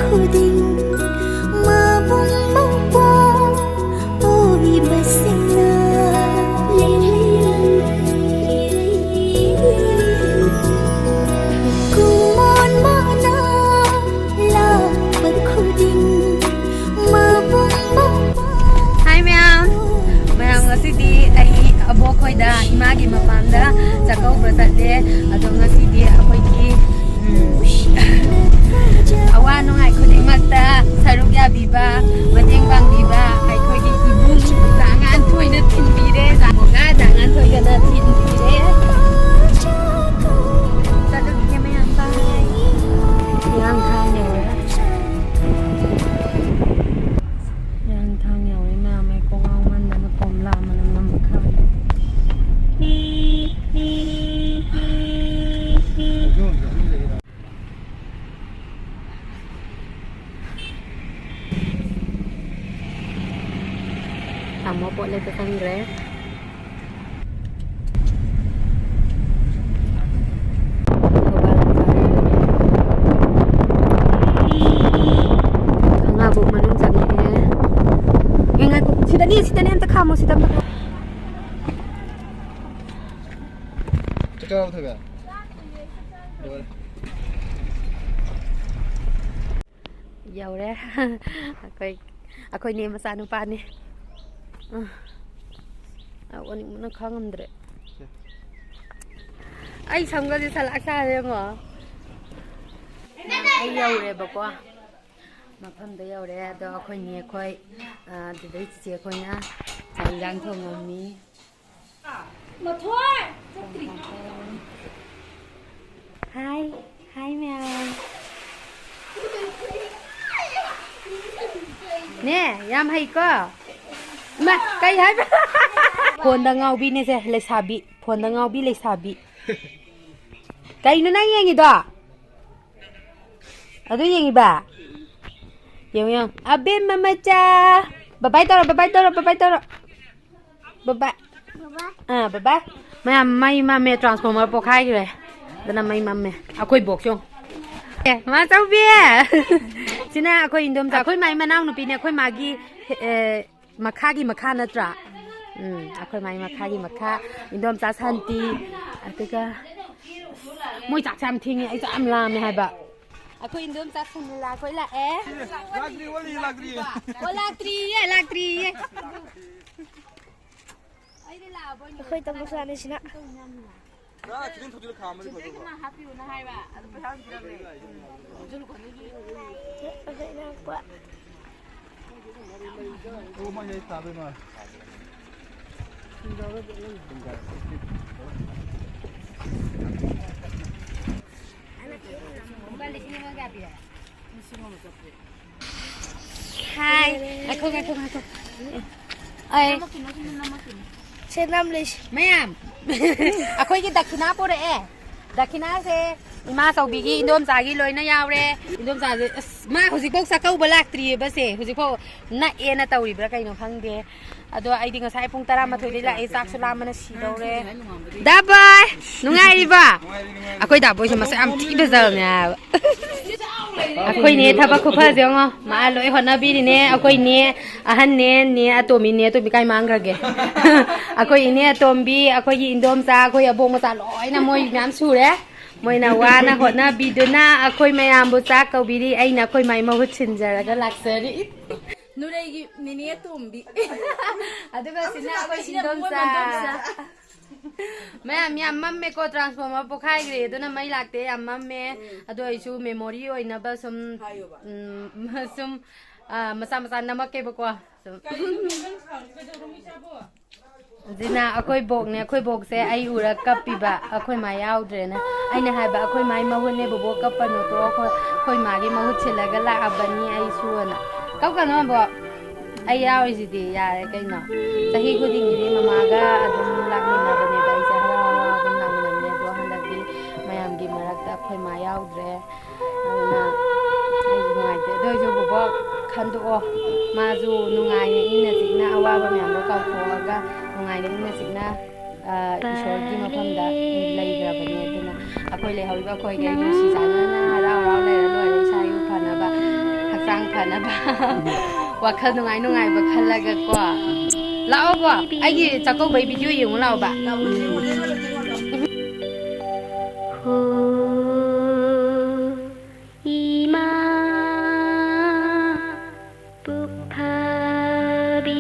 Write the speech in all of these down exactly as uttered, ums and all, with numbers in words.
ꯈꯨꯗꯤꯡ ꯃꯕꯨꯡ ꯃꯧꯄ꯭ꯋꯥ ꯑꯣꯏꯕꯁꯤꯡꯅ ꯀꯨꯃꯣꯟ ꯃꯅꯥ ꯂꯥꯛꯄ ꯈꯨꯗꯤꯡ ꯃꯕꯨꯡ ꯃꯧꯄ꯭ꯋꯥ Hi ꯃꯌꯥꯝ, ꯃꯌꯥꯝ ꯉꯁꯤꯗꯤ ꯑꯩ ꯑꯕꯣꯛ ꯈꯣꯏꯗ ꯏꯃꯥꯒꯤ ꯃꯄꯥꯝꯗ ꯆꯥꯛꯀꯧꯕ ꯆꯠꯂꯦ꯫ ꯑꯗꯣ ꯉꯁꯤꯗꯤ ꯑꯩꯈꯣꯏꯒꯤ ꯎꯝ, ꯑꯋꯥ ꯅꯨꯡꯉꯥꯏ ꯈꯨꯗꯤꯡꯃꯛꯇ ꯁꯔꯨꯛ ꯌꯥꯕꯤꯕ, ꯃꯇꯦꯡ ꯄꯥꯡꯕꯤꯕ ꯑꯩꯈꯣꯏꯒꯤ ꯏꯕꯨꯡ ꯗꯥ ꯉꯥꯟꯊꯣꯏꯅ ꯊꯤꯟꯕꯤꯔꯦ꯫ ꯗꯥ ꯉꯥꯟꯊꯣꯏꯒꯅ ꯊꯤꯟꯕꯤꯔꯦ꯫ ꯆꯠꯂꯨꯈꯤꯒꯦ ꯃꯌꯥꯝ, bye꯫ ꯍꯤꯌꯥꯡꯊꯥꯡ ꯌꯧꯔꯦ꯫ ꯍꯤꯌꯥꯡꯊꯥꯡ ꯌꯧꯔꯦ ꯃꯌꯥꯝ, ꯑꯩ ꯀꯣꯛ ꯉꯥꯎꯃꯟꯗꯅ ꯀꯣꯝꯂꯥ ꯃꯅꯝ ꯅꯝꯕ ꯈꯥꯔꯦ꯫ ꯇꯥꯃꯣ ꯄꯣꯠ ꯂꯩꯕ ꯆꯪꯈ꯭ꯔꯦ꯫ ꯈꯪꯉꯕꯣꯛ ꯃꯅꯨꯡ ꯆꯪꯉꯛꯑꯦ꯫ ꯑꯦ, ꯉꯥꯏꯈꯣ꯫ ꯁꯤꯗꯅꯤ, ꯁꯤꯗꯅꯤ, ꯑꯝꯇ ꯈꯥꯝꯃꯣ, ꯁꯤꯗ ꯑꯝꯇ ꯈꯥꯝꯃꯣ꯫ ꯆꯥꯛ ꯆꯥꯔꯕꯣ, ꯊꯣꯏꯕ? ꯂꯣꯏꯔꯦ꯫ ꯌꯧꯔꯦ꯫ ꯑꯩꯈꯣꯏ, ꯑꯩꯈꯣꯏ ꯅꯦ ꯃꯆꯥꯅꯨꯄꯥꯅꯤ꯫ ꯑ, ꯑ, ꯑꯣꯅꯤꯡꯕꯅ ꯈꯥꯡꯉꯝꯗ꯭ꯔꯦ꯫ ꯑꯩ ꯁꯝꯒꯁꯦ ꯁꯂꯥꯛ ꯁꯥꯔꯦ ꯌꯦꯡꯉꯣ꯫ ꯑꯩ ꯌꯧꯔꯦꯕꯀꯣ꯫ ꯃꯐꯝꯗ ꯌꯧꯔꯦ꯫ ꯑꯗꯣ ꯑꯩꯈꯣꯏ ꯅꯦ ꯈꯣꯏ, ꯑ, ꯑꯗꯨꯗꯩ ꯆꯤꯆꯦ ꯈꯣꯏꯅ ꯆꯥꯛ ꯏꯟꯖꯥꯡ ꯊꯣꯡꯉꯝꯃꯤ꯫ ꯃꯊꯣꯏ! ꯍꯥꯏ, ꯍꯥꯏ ꯃꯌꯥꯝ꯫ ꯅꯦ, ꯌꯥꯝ ꯍꯩꯀꯣ? ꯏꯃꯥ, ꯀꯩ ꯍꯥꯏꯕ? ꯐꯣꯟꯗ ꯉꯥꯎꯕꯤꯅꯦꯁꯦ, ꯂꯩꯁꯥꯕꯤ꯫ ꯐꯣꯟꯗ ꯉꯥꯎꯕꯤ ꯂꯩꯁꯥꯕꯤ꯫ ꯀꯩꯅꯣ ꯅꯪ ꯌꯦꯡꯉꯤꯗꯣ? ꯑꯗꯨ ꯌꯦꯡꯉꯤꯕ? ꯌꯦꯡꯉꯣ, ꯌꯦꯡꯉꯣ꯫ ꯑꯕꯦꯝꯃ ꯃꯆꯥ꯫ ꯕꯕꯥꯏ ꯇꯧꯔꯣ, ꯕꯕꯥꯏ ꯇꯧꯔꯣ, ꯕꯕꯥꯏ ꯇꯧꯔꯣ꯫ ꯕꯕꯥꯏ꯫ ꯑꯥ, ꯕꯕꯥꯏ꯫ ꯃꯌꯥꯝ ꯃꯩ ꯃꯝꯃꯦ, transformer ꯄꯣꯛꯈꯥꯏꯈ꯭ꯔꯦ꯫ ꯑꯗꯨꯅ ꯃꯩ ꯃꯝꯃꯦ꯫ ꯑꯩꯈꯣꯏ ꯕꯣꯛꯁꯨ ꯌꯦꯡꯉꯣ꯫ ꯑꯦ, ꯃꯥ ꯆꯧꯕꯤ꯫ ꯁꯤꯅ ꯑꯩꯈꯣꯏ ꯏꯟꯗꯣꯝꯆꯥ, ꯑꯩꯈꯣꯏ ꯃꯥꯏ ꯃꯅꯥꯎꯅꯨꯄꯤꯅꯦ, ꯑꯩꯈꯣꯏ ꯃꯥꯒꯤ, ꯑꯦ, ꯃꯈꯥꯒꯤ ꯃꯈꯥ ꯅꯠꯇ꯭ꯔꯥ? ꯎꯝ, ꯑꯩꯈꯣꯏ ꯃꯥꯏ ꯃꯈꯥꯒꯤ ꯃꯈꯥ, ꯏꯟꯗꯣꯝꯆꯥ ꯁꯥꯟꯇꯤ, ꯑꯗꯨꯒ ꯃꯣꯏ ꯆꯥꯛꯁꯦ ꯌꯥꯝ ꯊꯦꯡꯉꯦ, ꯑꯩ ꯆꯥꯛ ꯌꯥꯝ ꯂꯥꯝꯃꯦ ꯍꯥꯏꯕ꯫ ꯑꯩꯈꯣꯏ ꯏꯟꯗꯣꯝꯆꯥ ꯁꯨꯅꯤꯂꯥ ꯑꯩꯈꯣꯏ ꯂꯥꯛꯑꯦ꯫ ꯂꯥꯛꯇ꯭ꯔꯤ, ꯋꯥꯠꯂꯤ, ꯂꯥꯛꯇ꯭ꯔꯤ꯫ ꯑꯣ, ꯂꯥꯛꯇ꯭ꯔꯤꯌꯦ, ꯂꯥꯛꯇ꯭ꯔꯤꯌꯦ꯫ ꯑꯩꯗꯤ ꯂꯥꯛꯑꯕꯣꯏ ꯑꯩꯈꯣꯏ ꯇꯥꯃꯣ ꯁꯥꯅꯤꯁꯤꯅ꯫ ꯄꯨꯔꯥ ꯈꯤꯇꯪ ꯊꯧꯖꯤꯜꯂ ꯈꯥꯝꯃꯗꯤ ꯐꯗꯧꯕ꯫ ꯍꯥꯞꯄꯤꯌꯨꯅ ꯍꯥꯏꯕ, ꯑꯗꯨ ꯄꯩꯁꯥ ꯑꯗꯨꯝ ꯄꯤꯔꯝꯃꯦ꯫ ꯑꯩꯈꯣꯏ ꯏꯅꯥꯎꯄꯥ꯫ ꯑꯣ, ꯃꯥ ꯌꯥꯏ ꯇꯥꯕꯩ ꯃꯥ꯫ ꯂꯨꯄꯥ ꯂꯤꯁꯤꯡ ꯑꯃ ꯀꯌꯥ ꯄꯤꯔꯦ? ꯍꯥꯏ꯫ ꯉꯥꯏꯈꯣ, ꯉꯥꯏꯈꯣ, ꯉꯥꯏꯈꯣ꯫ ꯑꯩ ꯁꯦ ꯅꯝꯂꯤꯁꯤ꯫ ꯃꯌꯥꯝ, ꯑꯩꯈꯣꯏꯒꯤ ꯗꯈꯤꯅꯥ ꯄꯨꯔꯛꯑꯦ꯫ ꯗꯈꯤꯅꯥꯁꯦ ꯏꯃꯥ ꯆꯧꯕꯤꯒꯤ, ꯏꯟꯗꯣꯝꯆꯥꯒꯤ ꯂꯣꯏꯅ ꯌꯥꯎꯔꯦ꯫ ꯏꯟꯗꯣꯝꯆꯥꯁꯦ, ꯑꯁ, ꯃꯥ ꯍꯧꯖꯤꯛꯐꯥꯎ ꯆꯥꯛꯀꯧꯕ ꯂꯥꯛꯇ꯭ꯔꯤꯑꯕꯁꯦ꯫ ꯍꯧꯖꯤꯛꯐꯥꯎ ꯅꯛꯑꯦꯅ ꯇꯧꯔꯤꯕ꯭ꯔꯥ ꯀꯩꯅꯣ ꯈꯪꯗꯦ꯫ ꯑꯗꯣ ꯑꯩꯗꯤ ꯉꯁꯥꯏ ꯄꯨꯡ ꯇꯔꯥꯃꯥꯊꯣꯏꯗꯩ ꯂꯥꯛꯑꯦ, ꯆꯥꯛꯁꯨ ꯂꯥꯝꯕꯅ ꯁꯤꯗꯧꯔꯦ꯫ ꯗꯥꯕꯣꯏ! ꯅꯨꯡꯉꯥꯏꯔꯤꯕ? ꯑꯩꯈꯣꯏ ꯗꯥꯕꯣꯏꯁꯦ ꯃꯁꯛ ꯌꯥꯝ ꯊꯤ ꯐꯖꯕꯅꯦ ꯍꯥꯏꯕ꯫ ꯑꯩꯈꯣꯏꯅꯦ ꯊꯕꯛ ꯈꯨꯐꯁꯦ ꯌꯦꯡꯉꯣ꯫ ꯃꯥ ꯂꯣꯏ ꯍꯣꯠꯅꯕꯤꯔꯤꯅꯦ꯫ ꯑꯩꯈꯣꯏꯅꯦ ꯑꯍꯟꯅꯦ, ꯅꯦ ꯑꯇꯣꯝꯕꯤ, ꯅꯦ ꯑꯇꯣꯝꯕꯤ ꯀꯥꯏ ꯃꯥꯡꯈ꯭ꯔꯒꯦ? ꯑꯩꯈꯣꯏ ꯏꯅꯦ ꯑꯇꯣꯝꯕꯤ, ꯑꯩꯈꯣꯏꯒꯤ ꯏꯟꯗꯣꯝꯆꯥ, ꯑꯩꯈꯣꯏ ꯑꯕꯣꯛ ꯃꯆꯥ ꯂꯣꯏꯅ ꯃꯣꯏ ꯃꯌꯥꯝ ꯁꯨꯔꯦ꯫ ꯃꯣꯏꯅ ꯋꯥꯅ ꯍꯣꯠꯅꯕꯤꯗꯨꯅ ꯑꯩꯈꯣꯏ ꯃꯌꯥꯝꯕꯨ ꯆꯥꯛ ꯀꯧꯕꯤꯔꯤ꯫ ꯑꯩꯅ ꯑꯩꯈꯣꯏ ꯃꯥꯏ ꯃꯍꯨꯠ ꯁꯤꯟꯖꯔꯒ ꯂꯥꯛꯆꯔꯤ꯫ ꯅꯨꯔꯩꯒꯤ ꯅꯦꯅꯦ ꯇꯣꯝꯕꯤ꯫ ꯑꯗꯨꯒ ꯁꯤꯅ ꯑꯩꯈꯣꯏ ꯁꯤꯅ ꯏꯟꯗꯣꯝꯆꯥ꯫ ꯃꯣꯏ ꯃꯟꯗꯣꯝꯆꯥ꯫ ꯃꯌꯥꯝ ꯌꯥꯝ ꯃꯝꯃꯦꯀꯣ, transformer ꯄꯣꯛꯈꯥꯏꯈ꯭ꯔꯦ, ꯑꯗꯨꯅ ꯃꯩ ꯂꯥꯛꯇꯦ, ꯌꯥꯝ ꯃꯝꯃꯦ꯫ ꯎꯝ꯫ ꯑꯗꯨ ꯑꯣꯏꯔꯁꯨ memory ꯑꯣꯏꯅꯕ ꯁꯨꯝ, ꯍꯥꯏꯌꯣꯕ꯫ ꯎꯝ, ꯁꯨꯝ, ꯑ, ꯃꯆꯥ ꯃꯆꯥ ꯅꯝꯃꯛꯀꯦꯕꯀꯣ꯫ ꯁꯨꯝ꯫ ꯀꯩꯅꯣ ꯅꯪ ꯁꯥꯎꯔꯤꯗꯣ ꯀꯩꯗꯧꯔꯣ, ꯃꯤꯆꯥꯕꯣ? ꯁꯤꯅ ꯑꯩꯈꯣꯏ ꯕꯣꯛꯅꯦ, ꯑꯩꯈꯣꯏ ꯕꯣꯛꯁꯦ ꯑꯩ ꯎꯔ ꯀꯞꯄꯤꯕ, ꯑꯩꯈꯣꯏ ꯃꯥ ꯌꯥꯎꯗ꯭ꯔꯦꯅ꯫ ꯑꯩꯅ ꯍꯥꯏꯕ, "ꯑꯩꯈꯣꯏ ꯃꯥꯒꯤ ꯃꯍꯨꯠꯅꯦ ꯕꯣꯕꯣꯛ, ꯀꯞꯄꯅꯨꯀꯣ, ꯑꯩꯈꯣꯏ, ꯑꯩꯈꯣꯏ ꯃꯥꯒꯤ ꯃꯍꯨꯠ ꯁꯤꯜꯂꯒ ꯂꯥꯛꯑꯕꯅꯤ ꯑꯩꯁꯨ"ꯅ꯫ ꯀꯞꯀꯅꯣ ꯕꯣꯛ, ꯑꯩ ꯌꯥꯎꯔꯤꯁꯤꯗꯤ, ꯌꯥꯔꯦ ꯀꯩꯅꯣ꯫ ꯆꯍꯤ ꯈꯨꯗꯤꯡꯒꯤꯗꯤ ꯃꯃꯥꯒ ꯑꯗꯨꯝ ꯂꯥꯛꯃꯤꯟꯅꯕꯅꯦꯕ, ꯑꯩꯁꯦ ꯍꯔꯥꯎ ꯍꯔꯥꯎ ꯑꯗꯨꯝ ꯂꯥꯛꯃꯤꯟꯅꯕꯅꯦ꯫ ꯑꯗꯣ ꯍꯟꯗꯛꯇꯤ ꯃꯌꯥꯝꯒꯤ ꯃꯔꯛꯇ ꯑꯩꯈꯣꯏ ꯃꯥ ꯌꯥꯎꯗ꯭ꯔꯦ, ꯑꯗꯨꯅ ꯑꯩꯁꯨ ꯅꯨꯡꯉꯥꯏꯇꯦ꯫ ꯅꯣꯏꯁꯨ ꯕꯣꯕꯣꯛ ꯈꯟꯗꯣꯛꯑꯣ꯫ ꯃꯥꯁꯨ ꯅꯨꯡꯉꯥꯏꯅ ꯏꯪꯅ ꯆꯤꯛꯅ ꯑꯋꯥꯕ ꯃꯌꯥꯝꯗꯣ ꯀꯥꯎꯊꯣꯛꯑꯒ ꯅꯨꯡꯉꯥꯏꯅ ꯏꯪꯅ ꯆꯤꯛꯅ, ꯑ, ꯏꯁꯣꯔꯒꯤ ꯃꯐꯝꯗ ꯂꯩꯈ꯭ꯔꯕꯅꯦ꯫ ꯑꯗꯨꯅ ꯑꯩꯈꯣꯏ ꯂꯩꯍꯧꯔꯤꯕ ꯑꯩꯈꯣꯏꯒꯩ ꯅꯨꯡꯁꯤ ꯆꯥꯟꯅꯅ ꯍꯔꯥꯎ ꯍꯔꯥꯎ ꯂꯩꯔ ꯂꯣꯏꯔꯦ꯫ ꯏꯁꯥ ꯏꯎ ꯐꯅꯕ, ꯍꯛꯆꯥꯡ ꯐꯅꯕ, ꯋꯥꯈꯜ ꯅꯨꯡꯉꯥꯏ ꯅꯨꯡꯉꯥꯏꯕ ꯈꯜꯂꯒꯀꯣ꯫ ꯂꯥꯛꯑꯣꯕꯣ, ꯑꯩꯒꯤ ꯆꯥꯛꯀꯧꯕꯩ ꯚꯤꯗꯤꯑꯣ ꯌꯦꯡꯉꯨ ꯂꯥꯛꯑꯣꯕ꯫ ꯍꯣ, ꯏꯃꯥ ꯄꯨꯛ ꯐꯕꯤ꯫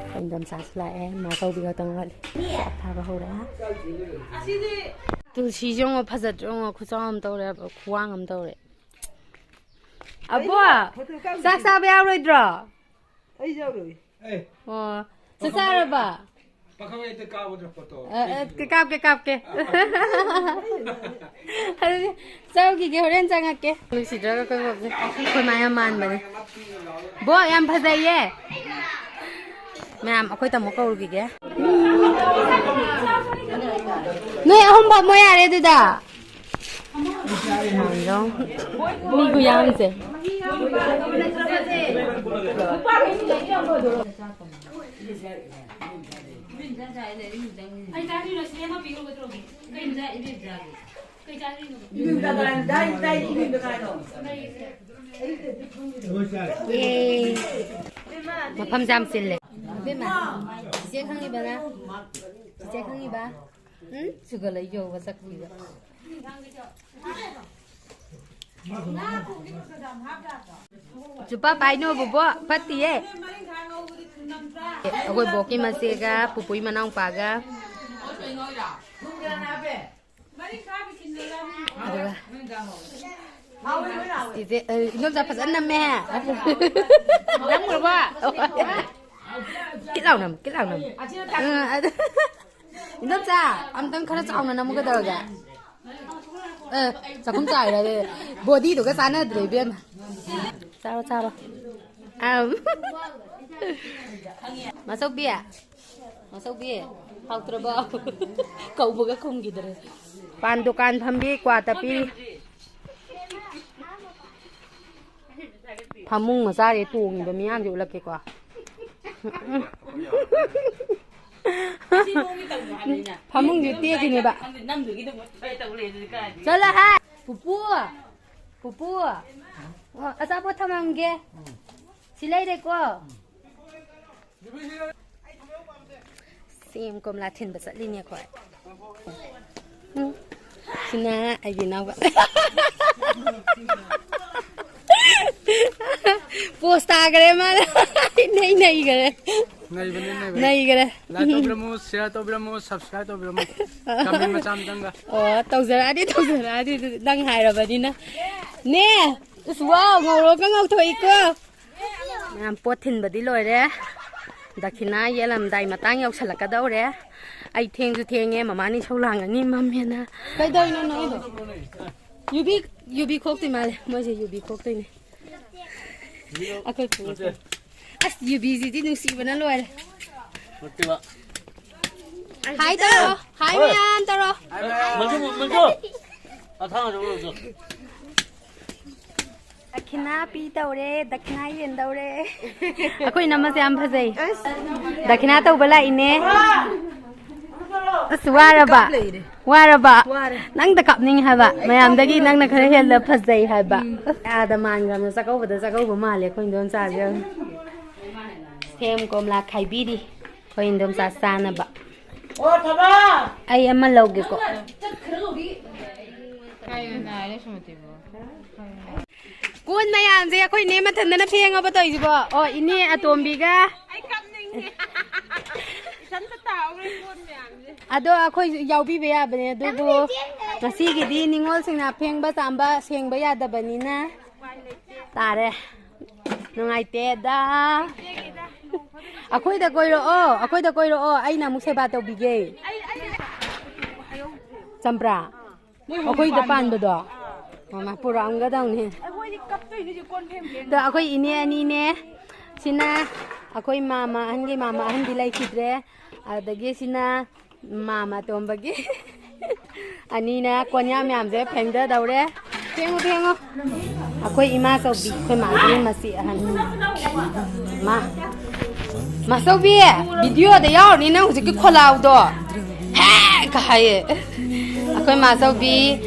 ꯑꯩꯈꯣꯏ ꯏꯟꯗꯣꯝꯆꯥꯁꯨ ꯂꯥꯛꯑꯦ, ꯃꯥ ꯀꯧꯕꯤ ꯈꯛꯇꯪ ꯋꯥꯠꯂꯤ꯫ ꯆꯥꯛ ꯊꯥꯕ ꯍꯧꯔꯦ꯫ ꯇꯨꯜꯁꯤꯁꯦ ꯌꯦꯡꯉꯣ, ꯐꯖꯗ꯭ꯔꯣ ꯌꯦꯡꯉꯣ, ꯈꯨꯆꯥꯎ ꯑꯃ ꯇꯧꯔꯦ ꯍꯥꯏꯕ, ꯈꯨꯋꯥꯡ ꯑꯃ ꯇꯧꯔꯦ꯫ ꯑꯕꯣ, ꯆꯥꯛ ꯆꯥꯕ ꯌꯥꯎꯔꯣꯏꯗ꯭ꯔꯣ? ꯑꯩ ꯌꯥꯎꯔꯣꯏ꯫ ꯑꯦ, ꯑꯣ, ꯆꯥꯛ ꯆꯥꯔꯕ? ꯄꯥꯈꯪ ꯍꯦꯛꯇ ꯀꯥꯞꯄꯗ ꯐꯣꯇꯣ꯫ ꯑ, ꯑ, ꯀꯥꯞꯀꯦ, ꯀꯥꯞꯀꯦ꯫ ꯑꯗꯨꯗꯤ ꯆꯧꯈꯤꯒꯦ, ꯍꯣꯔꯦꯟ ꯆꯪꯉꯛꯀꯦ꯫ ꯅꯨꯡꯁꯤꯗ꯭ꯔꯒ ꯑꯩꯈꯣꯏ ꯕꯣꯛꯁꯦ꯫ ꯑꯩꯈꯣꯏ ꯃꯥ ꯌꯥꯝ ꯃꯥꯟꯕꯅꯦ꯫ ꯕꯣꯛ, ꯌꯥꯝ ꯐꯖꯩꯌꯦ꯫ ꯃꯌꯥꯝ, ꯑꯩꯈꯣꯏ ꯇꯥꯃꯣ ꯀꯧꯔꯨꯈꯤꯒꯦ꯫ ꯅꯣꯏ ꯑꯍꯨꯝ ꯐꯝꯃꯣ ꯌꯥꯔꯦ ꯑꯗꯨꯗ꯫ ꯃꯤ ꯈꯨꯌꯥꯝꯁꯦ꯫ ꯌꯦ꯫ ꯃꯐꯝꯁꯦ ꯌꯥꯝ ꯆꯤꯜꯂꯦ꯫ ꯏꯕꯦꯝꯃ, ꯆꯤꯆꯦ ꯈꯪꯉꯤꯕ ꯅꯪ? ꯆꯤꯆꯦ ꯈꯪꯉꯤꯕ? ꯎꯝ? ꯁꯨꯒꯠꯂ ꯌꯧꯕ ꯆꯠꯈꯤꯕ꯫ ꯆꯨꯄꯥ ꯄꯥꯏꯅꯣ ꯕꯣꯕꯣ, ꯐꯠꯇꯤꯌꯦ꯫ ꯑꯩꯈꯣꯏ ꯕꯣꯛꯀꯤ ꯃꯆꯦꯒ ꯄꯨꯄꯨꯒꯤ ꯃꯅꯥꯎꯄꯥꯒ꯫ ꯑꯗꯨꯒ ꯏꯆꯦ, ꯑ, ꯏꯗꯣꯝꯆꯥ ꯐꯖꯅ ꯅꯝꯃꯦ꯫ ꯅꯝꯈ꯭ꯔꯕꯣ? ꯀꯤꯠ ꯂꯥꯎ ꯅꯝ, ꯀꯤꯠ ꯂꯥꯎ ꯅꯝ꯫ ꯑ, ꯑꯗꯨ, ꯏꯗꯣꯝꯆꯥ, ꯑꯝꯇꯪ ꯈꯔ ꯆꯥꯎꯅ ꯅꯝꯃꯨ ꯀꯩꯗꯧꯔꯒꯦ? ꯑ, ꯆꯥꯛꯈꯨꯝ ꯆꯥꯎꯔꯦ꯫ ꯕꯣꯗꯤꯗꯨꯒ ꯆꯥꯟꯅꯗ꯭ꯔꯦ ꯏꯕꯦꯝꯃ꯫ ꯆꯥꯔꯣ, ꯆꯥꯔꯣ꯫ ꯑꯝ꯫ ꯃꯆꯧꯕꯤ, ꯃꯆꯧꯕꯤ, ꯍꯥꯎꯇ꯭ꯔꯕꯣ? ꯀꯧꯕꯒ ꯈꯨꯝꯈꯤꯗ꯭ꯔꯦ꯫ ꯄꯥꯟ ꯗꯨꯀꯥꯟ ꯐꯝꯕꯤ, ꯀ꯭ꯋꯥ ꯇꯞꯄꯤ꯫ ꯐꯃꯨꯡ ꯃꯆꯥꯁꯦ ꯇꯣꯡꯉꯤꯕ ꯃꯤꯌꯥꯝꯁꯦ ꯎꯠꯂꯛꯀꯦꯀꯣ꯫ ꯐꯃꯨꯡꯁꯦ ꯇꯦꯛꯈꯤꯅꯦꯕ꯫ ꯆꯠꯂꯣ ꯍꯥꯏ꯫ ꯄꯨꯄꯨ! ꯄꯨꯄꯨ! ꯑꯣ, ꯑꯆꯥꯄꯣꯠ ꯊꯝꯃꯝꯒꯦ꯫ ꯁꯤ ꯂꯩꯔꯦꯀꯣ꯫ ꯁꯦꯝ ꯀꯣꯝꯂꯥ ꯊꯤꯟꯕ ꯆꯠꯂꯤꯅꯦ ꯑꯩꯈꯣꯏ꯫ ꯎꯝ꯫ ꯁꯤꯅ ꯑꯩꯒꯤ ꯏꯅꯥꯎꯄꯥ꯫ ꯄꯣꯁ ꯇꯥꯈꯔꯦ ꯃꯥꯅ꯫ ꯏꯅꯩ ꯅꯩꯈꯔꯦ꯫ ꯅꯩꯕꯅꯦ, ꯅꯩꯕꯅꯦ꯫ ꯅꯩꯈꯔꯦ꯫ Like ꯇꯧꯕꯤꯔꯝꯃꯨ, share ꯇꯧꯕꯤꯔꯝꯃꯨ, subscribe ꯇꯧꯕꯤꯔꯝꯃꯨ꯫ Comment ꯃꯆꯥ ꯑꯃꯇꯪꯒ꯫ ꯑꯣ, ꯇꯧꯖꯔꯛꯑꯅꯤ, ꯇꯧꯖꯔꯛꯑꯅꯤ꯫ ꯑꯗꯨꯗꯤ ꯅꯪ ꯍꯥꯏꯔꯕꯅꯤꯅ꯫ ꯅꯦ! ꯑꯁ, ꯋꯥꯎ, ꯉꯧꯔꯣꯛꯀ ꯉꯧꯊꯣꯛꯏꯀꯣ꯫ ꯃꯌꯥꯝ ꯄꯣꯠ ꯊꯤꯟꯕꯗꯤ ꯂꯣꯏꯔꯦ꯫ ꯗꯈꯤꯅꯥ ꯌꯦꯜꯂꯝꯗꯥꯏ ꯃꯇꯥꯡ ꯌꯧꯁꯜꯂꯛꯀꯗꯧꯔꯦ꯫ ꯑꯩ ꯊꯦꯡꯁꯨ ꯊꯦꯡꯉꯦ, ꯃꯃꯥ ꯅꯤꯡꯁꯧ ꯂꯥꯡꯉꯅꯤ, ꯃꯝꯃꯦꯅ꯫ ꯀꯩꯗꯧꯔꯤꯅꯣ ꯅꯣꯏꯗꯣ? ꯌꯨꯕꯤ, ꯌꯨꯕꯤ ꯈꯣꯛꯇꯣꯏ ꯃꯥꯜꯂꯦ꯫ ꯃꯣꯏꯁꯦ ꯌꯨꯕꯤ ꯈꯣꯛꯇꯣꯏꯅꯦ꯫ ꯑꯩꯈꯣꯏ ꯄꯨꯁꯦ꯫ ꯑꯁ, ꯌꯨꯕꯤꯁꯤꯗꯤ ꯅꯨꯡꯁꯤꯕꯅ ꯂꯣꯏꯔꯦ꯫ ꯅꯠꯇꯦꯕ꯫ ꯍꯥꯏ ꯇꯧꯔꯣ꯫ ꯍꯥꯏ ꯍꯣꯏ꯫ ꯃꯌꯥꯝ ꯇꯧꯔꯣ꯫ ꯃꯟꯖꯨ, ꯃꯟꯖꯨ꯫ ꯑꯊꯥꯡ ꯑꯆꯧꯕ ꯂꯧꯆꯣ꯫ ꯗꯈꯤꯅꯥ ꯄꯤ ꯇꯧꯔꯦ, ꯗꯈꯤꯅꯥ ꯌꯦꯟꯗꯧꯔꯦ꯫ ꯑꯩꯈꯣꯏ ꯏꯅꯝꯃꯁꯦ ꯌꯥꯝ ꯐꯖꯩ꯫ ꯑꯁ꯫ ꯗꯈꯤꯅꯥ ꯇꯧꯕ ꯂꯥꯛꯏꯅꯦ꯫ ꯑꯁ, ꯋꯥꯔꯕ? ꯀꯞ ꯂꯩꯔꯦ꯫ ꯋꯥꯔꯕ? ꯋꯥꯔꯦ꯫ ꯅꯪꯗ ꯀꯥꯞꯅꯤꯡꯉꯦ ꯍꯥꯏꯕ꯫ ꯃꯌꯥꯝꯗꯒꯤ ꯅꯪꯅ ꯈꯔ ꯍꯦꯟꯅ ꯐꯖꯩ ꯍꯥꯏꯕ꯫ ꯎꯝ꯫ ꯑꯥꯗ ꯃꯥꯟꯈ꯭ꯔꯕꯅꯦ꯫ ꯆꯥꯛꯀꯧꯕꯗ ꯆꯥꯛꯀꯧꯕ ꯃꯥꯜꯂꯦ ꯑꯩꯈꯣꯏ ꯏꯟꯗꯣꯝꯆꯥꯁꯦ꯫ ꯁꯦꯝ ꯀꯣꯝꯂꯥ ꯈꯥꯏꯕꯤꯔꯤ꯫ ꯑꯩꯈꯣꯏ ꯏꯟꯗꯣꯝꯆꯥ ꯆꯥꯅꯕ꯫ ꯑꯣ, ꯊꯕ! ꯑꯩ ꯑꯃ ꯂꯧꯒꯦꯀꯣ꯫ ꯀꯣꯟ ꯃꯌꯥꯝꯁꯦ ꯑꯩꯈꯣꯏ ꯏꯅꯦ ꯃꯊꯟꯗꯅ ꯐꯦꯡꯉꯕ ꯇꯧꯔꯤꯁꯤꯕꯣ? ꯑꯣ, ꯏꯅꯦ ꯑꯇꯣꯝꯕꯤꯒ꯫ ꯑꯩ ꯀꯞꯅꯤꯡꯉꯦ꯫ ꯏꯊꯟꯇ ꯇꯥꯍꯧꯔꯦ ꯀꯣꯟ ꯃꯌꯥꯝꯁꯦ꯫ ꯑꯗꯣ ꯑꯩꯈꯣꯏꯁꯨ ꯌꯥꯎꯕꯤꯕ ꯌꯥꯕꯅꯦ, ꯑꯗꯨꯕꯨ ꯉꯁꯤꯒꯤꯗꯤ ꯅꯤꯉꯣꯜꯁꯤꯡꯅ ꯐꯦꯡꯕ ꯆꯥꯝꯕ ꯁꯦꯡꯕ ꯌꯥꯗꯕꯅꯤꯅ ꯎꯄꯥꯏ ꯂꯩꯇꯦ꯫ ꯇꯥꯔꯦ꯫ ꯅꯨꯡꯉꯥꯏꯇꯦꯗ꯫ ꯏꯆꯦꯒꯤꯗ ꯅꯣꯡ ꯐꯥꯗꯣꯛ ꯑꯩꯈꯣꯏꯗ ꯀꯣꯏꯔꯛꯑꯣ, ꯑꯩꯈꯣꯏꯗ ꯀꯣꯏꯔꯛꯑꯣ, ꯑꯩꯅ ꯑꯃꯨꯛ ꯁꯦꯕꯥ ꯇꯧꯕꯤꯒꯦ꯫ ꯑꯩ, ꯑꯩ ꯆꯝꯄ꯭ꯔꯥ, ꯃꯣꯏ ꯑꯩꯈꯣꯏꯗ ꯄꯥꯟꯕꯗꯣ꯫ ꯄꯥꯟꯕꯗꯣ꯫ ꯃꯃꯥ, ꯄꯨꯔꯛꯑꯝꯒꯗꯧꯅꯤ꯫ ꯑꯩꯈꯣꯏꯗꯤ ꯀꯞꯇꯣꯏꯅꯤ ꯀꯣꯟ ꯐꯦꯡ ꯐꯦꯡ꯫ ꯑꯗꯣ ꯑꯩꯈꯣꯏ ꯏꯅꯦ ꯑꯅꯤꯅꯦ꯫ ꯁꯤꯅ ꯑꯩꯈꯣꯏ ꯃꯥꯃ ꯑꯍꯟꯒꯤ ꯃꯥꯃ ꯑꯍꯟꯗꯤ ꯂꯩꯈꯤꯗ꯭ꯔꯦ꯫ ꯑꯗꯒꯤ ꯁꯤꯅ ꯃꯥꯃ ꯑꯇꯣꯝꯕꯒꯤ꯫ ꯑꯅꯤꯅ ꯀꯣꯟꯌꯥ ꯃꯌꯥꯝꯁꯦ ꯐꯦꯡꯊꯗꯧꯔꯦ꯫ ꯐꯦꯡꯉꯨ, ꯐꯦꯡꯉꯨ꯫ ꯑꯩꯈꯣꯏ ꯏꯃꯥ ꯆꯧꯕꯤ, ꯑꯩꯈꯣꯏ ꯃꯥꯒꯤ ꯃꯆꯦ ꯑꯍꯟ꯫ ꯃꯥ, ꯃꯥꯆꯧꯕꯤ, ꯚꯤꯗꯤꯑꯣꯗ ꯌꯥꯎꯔꯅꯤ ꯅꯪ ꯍꯧꯖꯤꯛꯀꯤ ꯈꯣꯜꯂꯥꯎꯗꯣ꯫ ꯍꯦꯛ ꯍꯥꯏꯌꯦ꯫ ꯑꯩꯈꯣꯏ ꯃꯥꯆꯧꯕꯤ,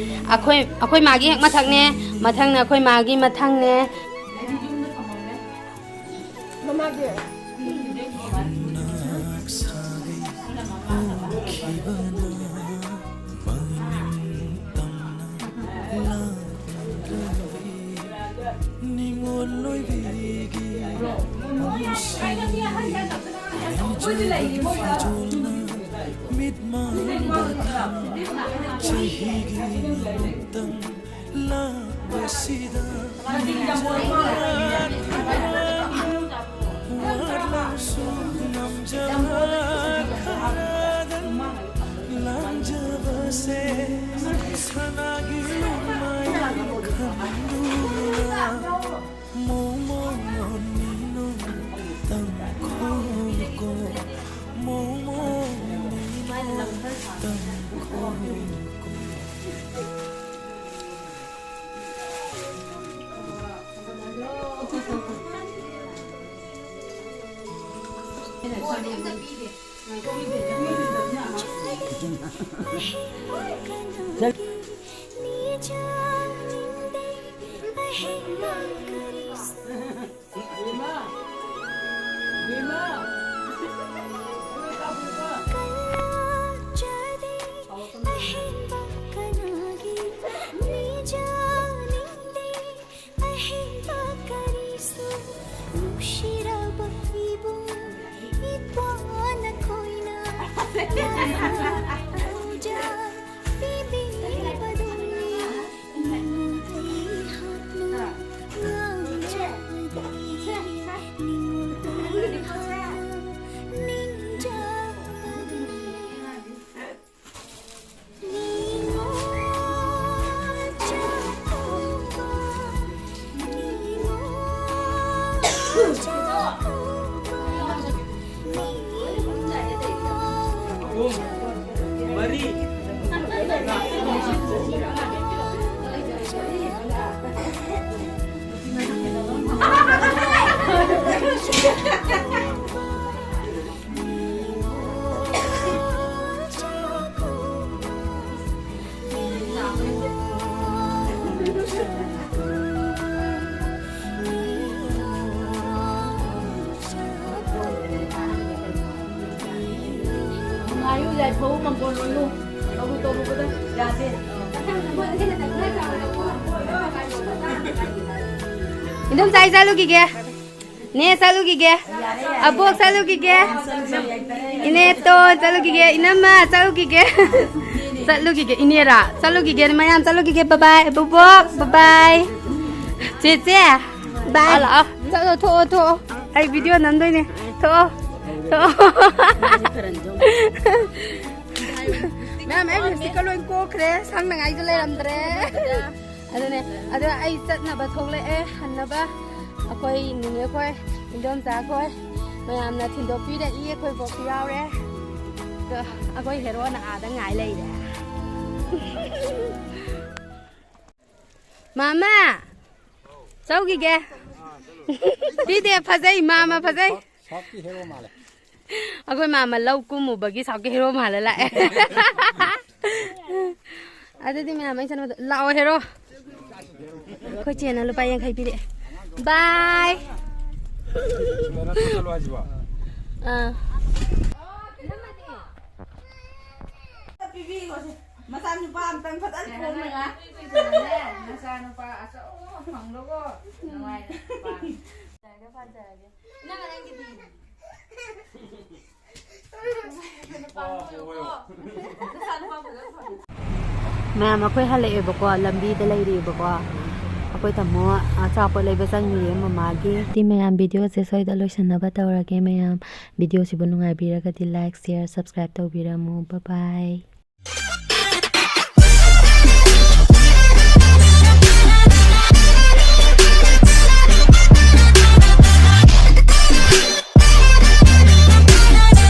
ꯑꯩꯈꯣꯏ, ꯑꯩꯈꯣꯏ ꯃꯥꯒꯤ ꯍꯦꯛ ꯃꯊꯛꯅꯦ, ꯃꯊꯪꯅ ꯑꯩꯈꯣꯏ ꯃꯥꯒꯤ ꯃꯊꯪꯅꯦ꯫ ꯅꯤꯡꯉꯣꯜ ꯑꯣꯏꯕꯤꯒꯤ ꯄꯨꯟꯁꯤ ꯂꯩꯖꯕ ꯐꯤꯖꯣꯜꯅ ꯃꯤꯠꯃꯥꯡꯗ ꯊꯝ ꯆꯍꯤꯒꯤ ꯑꯃꯨꯛꯇꯪ ꯂꯥꯛꯄꯁꯤꯗ ꯅꯤꯡꯖꯕ ꯋꯥꯠꯂꯁꯨ ꯉꯝꯖꯕ ꯈꯔꯗꯪ ꯂꯥꯟꯖꯕꯁꯦ ꯁꯅꯥꯒꯤ ꯂꯨꯃꯥꯏ ꯈꯟꯗꯨꯅ ꯃꯣꯃꯣ ꯃꯤꯅꯣ ꯇꯪꯈꯣꯏꯀꯣ ꯃꯣꯃꯣ ꯃꯤꯅꯣ ꯇꯪꯈꯣꯏꯀꯣ꯫ ꯑꯍꯦꯟꯕ ꯀꯔꯤꯁꯨ ꯅꯨꯡꯁꯤꯔꯕ ꯏꯕꯨꯡ ꯏꯄ꯭ꯋꯥ ꯅꯈꯣꯏꯅ ꯄꯨꯖꯥ ꯄꯤꯕꯤꯕꯗꯨꯅꯤ꯫ ꯅꯤꯡꯉꯣꯜ ꯑꯩꯍꯥꯛꯅ ꯉꯥꯡꯖꯕꯗꯤ, ꯅꯤꯡꯉꯣꯜ ꯑꯩꯍꯥꯛꯅ ꯅꯤꯡꯖꯕꯗꯤ꯫ ꯅꯨꯡꯉꯥꯏꯌꯨ, ꯌꯥꯏꯐꯧ, ꯃꯪꯒꯣꯜ ꯑꯣꯏꯌꯨ꯫ ꯇꯧꯔꯨ, ꯇꯧꯔꯨꯕꯗ ꯌꯥꯗꯦ꯫ ꯏꯟꯗꯣꯝꯆꯥ, ꯑꯩ ꯆꯠꯂꯨꯈꯤꯒꯦ꯫ ꯅꯦ, ꯆꯠꯂꯨꯈꯤꯒꯦ꯫ ꯑꯕꯣꯛ, ꯆꯠꯂꯨꯈꯤꯒꯦ꯫ ꯏꯅꯦꯇꯣꯟ, ꯆꯠꯂꯨꯈꯤꯒꯦ꯫ ꯏꯅꯝꯃ, ꯆꯠꯂꯨꯈꯤꯒꯦ꯫ ꯆꯠꯂꯨꯈꯤꯒꯦ꯫ ꯏꯅꯦꯔꯥ? ꯆꯠꯂꯨꯈꯤꯒꯦ꯫ ꯃꯌꯥꯝ ꯆꯠꯂꯨꯈꯤꯒꯦ꯫ ꯕꯕꯥꯏ꯫ ꯕꯨꯕꯣꯛ, ꯕꯕꯥꯏ꯫ ꯆꯦꯆꯦ, ꯕꯥꯏ꯫ ꯂꯥꯛꯑꯣ, ꯂꯥꯛꯑꯣ꯫ ꯆꯠꯂꯣ, ꯊꯣꯛꯑꯣ, ꯊꯣꯛꯑꯣ꯫ ꯑꯩ ꯚꯤꯗꯤꯑꯣ ꯅꯝꯗꯣꯏꯅꯦ꯫ ꯊꯣꯛꯑꯣ, ꯊꯣꯛꯑꯣ꯫ ꯃꯌꯥꯝ, ꯑꯩ ꯂꯤꯞꯁꯇꯤꯛꯀ ꯂꯣꯏ ꯀꯣꯛꯈ꯭ꯔꯦ꯫ ꯁꯪꯅꯉꯥꯏꯁꯨ ꯂꯩꯔꯝꯗ꯭ꯔꯦ꯫ ꯑꯗꯨꯅꯦ, ꯑꯗꯣ ꯑꯩ ꯆꯠꯅꯕ ꯊꯣꯛꯂꯛꯑꯦ, ꯍꯟꯅꯕ꯫ ꯑꯩꯈꯣꯏ ꯅꯤꯅꯦꯈꯣꯏ, ꯏꯟꯗꯣꯝꯆꯥꯈꯣꯏ ꯃꯌꯥꯝꯅ ꯊꯤꯟꯗꯣꯛꯄꯤꯔꯛꯏ, ꯑꯩꯈꯣꯏ ꯕꯣꯛꯁꯨ ꯌꯥꯎꯔꯦ꯫ ꯑꯗꯣ ꯑꯩꯈꯣꯏ ꯍꯦꯔꯣꯅ ꯑꯥꯗ ꯉꯥꯏ ꯂꯩꯔꯦ꯫ ꯃꯥꯃ, ꯆꯧꯈꯤꯒꯦ꯫ ꯄꯤꯗꯦ, ꯐꯖꯩ, ꯃꯥꯃ ꯐꯖꯩ꯫ ꯁꯥꯎꯠꯀꯤ ꯍꯦꯔꯣ ꯃꯥꯜꯂꯦ꯫ ꯑꯩꯈꯣꯏ ꯃꯥꯃ ꯂꯧ ꯀꯨꯝꯃꯨꯕꯒꯤ ꯁꯥꯎꯠꯀꯤ ꯍꯦꯔꯣ ꯃꯥꯜꯂ ꯂꯥꯛꯑꯦ꯫ ꯑꯗꯨꯗꯤ ꯃꯌꯥꯝ, ꯑꯩ ꯆꯠꯅꯕꯗ ꯂꯥꯛꯑꯣ, ꯍꯦꯔꯣ꯫ ꯑꯩꯈꯣꯏ ꯆꯦꯅ ꯂꯨꯄꯥ ꯌꯥꯡꯈꯩ ꯄꯤꯔꯛꯑꯦ꯫ ꯕꯥꯏ꯫ ꯀꯩꯅꯣ ꯆꯠꯂꯣ ꯍꯥꯏꯁꯤꯕꯣ? ꯑꯥ꯫ ꯄꯤꯕꯤꯈꯣꯁꯦ꯫ ꯃꯆꯥꯅꯨꯄꯥ ꯑꯝꯇꯪ ꯐꯖꯅ ꯈꯣꯝꯃꯒ꯫ ꯅꯆꯥꯅꯨꯄꯥ ꯑꯆꯧꯕ ꯑꯃ ꯐꯪꯂꯣꯀꯣ꯫ ꯅꯨꯡꯉꯥꯏꯅ ꯄꯥꯟ-, ꯄꯥꯟꯖꯔꯒꯦ, ꯄꯥꯟꯖꯔꯒꯦ꯫ ꯅꯪ ꯅꯪꯒꯤꯗꯤ? ꯃꯌꯥꯝ, ꯑꯩꯈꯣꯏ ꯍꯜꯂꯛꯑꯦꯕꯀꯣ, ꯂꯝꯕꯤꯗ ꯂꯩꯔꯤꯑꯦꯕꯀꯣ꯫ ꯑꯩꯈꯣꯏ ꯇꯥꯃꯣ ꯑꯆꯥꯄꯣꯠ ꯂꯩꯕ ꯆꯪꯉꯤꯌꯦ ꯃꯃꯥꯒꯤ꯫ ꯇꯤ ꯃꯌꯥꯝ, ꯚꯤꯗꯤꯑꯣꯁꯦ ꯁ꯭ꯋꯥꯏꯗ ꯂꯣꯏꯁꯟꯅꯕ ꯇꯧꯔꯒꯦ ꯃꯌꯥꯝ꯫ ꯚꯤꯗꯤꯑꯣꯁꯤꯕꯨ ꯅꯨꯡꯉꯥꯏꯕꯤꯔꯒꯗꯤ like, share, subscribe ꯇꯧꯕꯤꯔꯝꯃꯨ꯫ Bye bye꯫